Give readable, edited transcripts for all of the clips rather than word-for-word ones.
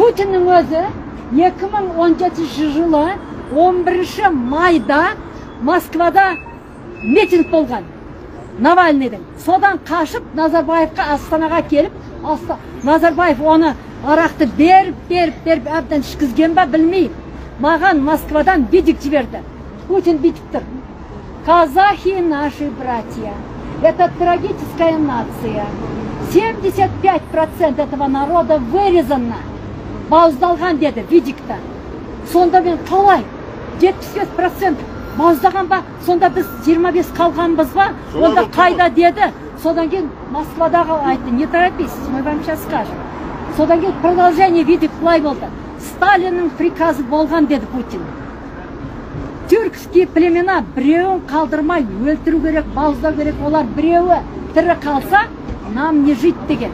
Путиннің өзі 2017 жылы 11 майда Москвада митинг болған Навальныйдың. Содан қашып Назарбаевқа Астанаға келіп, Назарбаев оны арақты беріп, беріп, беріп әбден ішкізген ба, білмеймін. Маған Москвадан видик жіберді. Путин бүйтіп тұр: «Казахи — наши братья. Это трагическая нация. 75% этого народа вырезано». Бауыздалған деді видикта. Сонда мен: «Қалай 75% бауыздаған ба? Сонда біз 25 қалғанбыз ба? Онда қайда?» — деді. Содан кейін Москвадағы айтты: «Не торопись, мы вам сейчас скажем». Содан кейін продолжение видик былай болды: «Сталиннің приказы болған, — деді Путин, — тюркские племена біреуін қалдырмай өлтіру керек, бауыздау керек. Олар біреуі тірі қалса, нам не жить», — деген.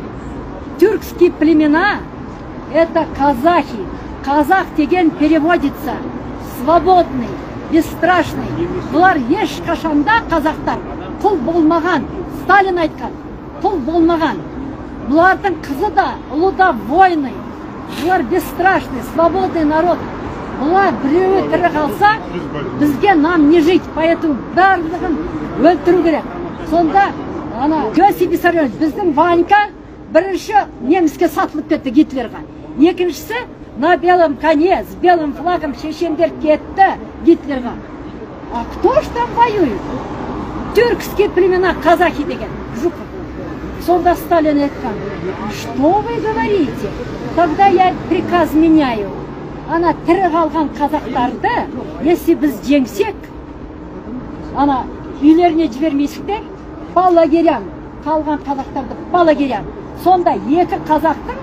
Тюркские племена — это казахи. Казах деген переводится свободный, бесстрашный. Бұлар ешқашанда, қазақтар, құл болмаған. Сталин айтқан, құл болмаған. Бұлардың қызы да, ұлы да воины. Бұлар бесстрашный, свободный народ. Бұлар біреуі тірі қалса, бізге, нам не жить, поэтому барлығын өлтіру керек. Сонда ана Иосиф Виссарионович, біздің Ванька бірінші неміске сатылып кетті, Гитлерға. Екіншісі на белом коне с белым флагом шешендер кетті Гитлерға. А кто ж там воюет? Тюркские племена, казахи, деген Жуков. Сонда Сталин айтқан: «Что вы говорите? Тогда я приказ меняю. Ана тірі қалған қазақтарды, если біз жеңсек, ана үйлеріне жібермейсіңдер, по лагерям, қалған қазақтарды по лагерям». Сонда екі қазақтың,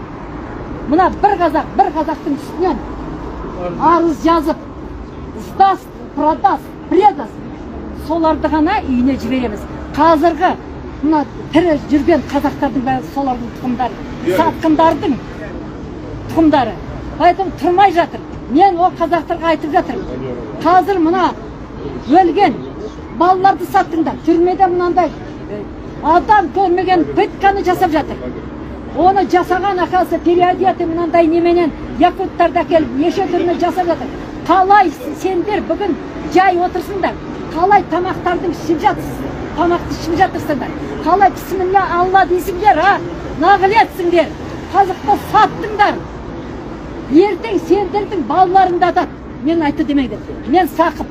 мына бір қазақ бір қазақтың үстінен арыз жазып, сдаст, продаст, предаст, соларды ғана үйіне жібереміз. Қазіргі мына тірі жүрген қазақтардың бәрі солардың тұқымдары, сатқындардың тұқымдары, поэтому тұрмай жатыр. Мен ол қазақтарға айтып жатырмын: қазір мына өлген балаларды саттыңдар, түрмеде мынандай адам көрмеген пытканы жасап жатыр. Оны жасаған, оказывается, переодетый мынандай неменен якуттарды әкеліп, неше түрлі жасап жатыр. Қалай сендер бүгін жай отырсыңдар? Қалай тамақтардың ішіп жатсыз, тамақты ішіп жатырсыңдар? Қалай бісміллә, алла дейсіңдер? А, нағылетсіңдер, қазақты саттыңдар. Ертең сендердің балаларың да атады. Мен айтты демеңдер, мен сақып.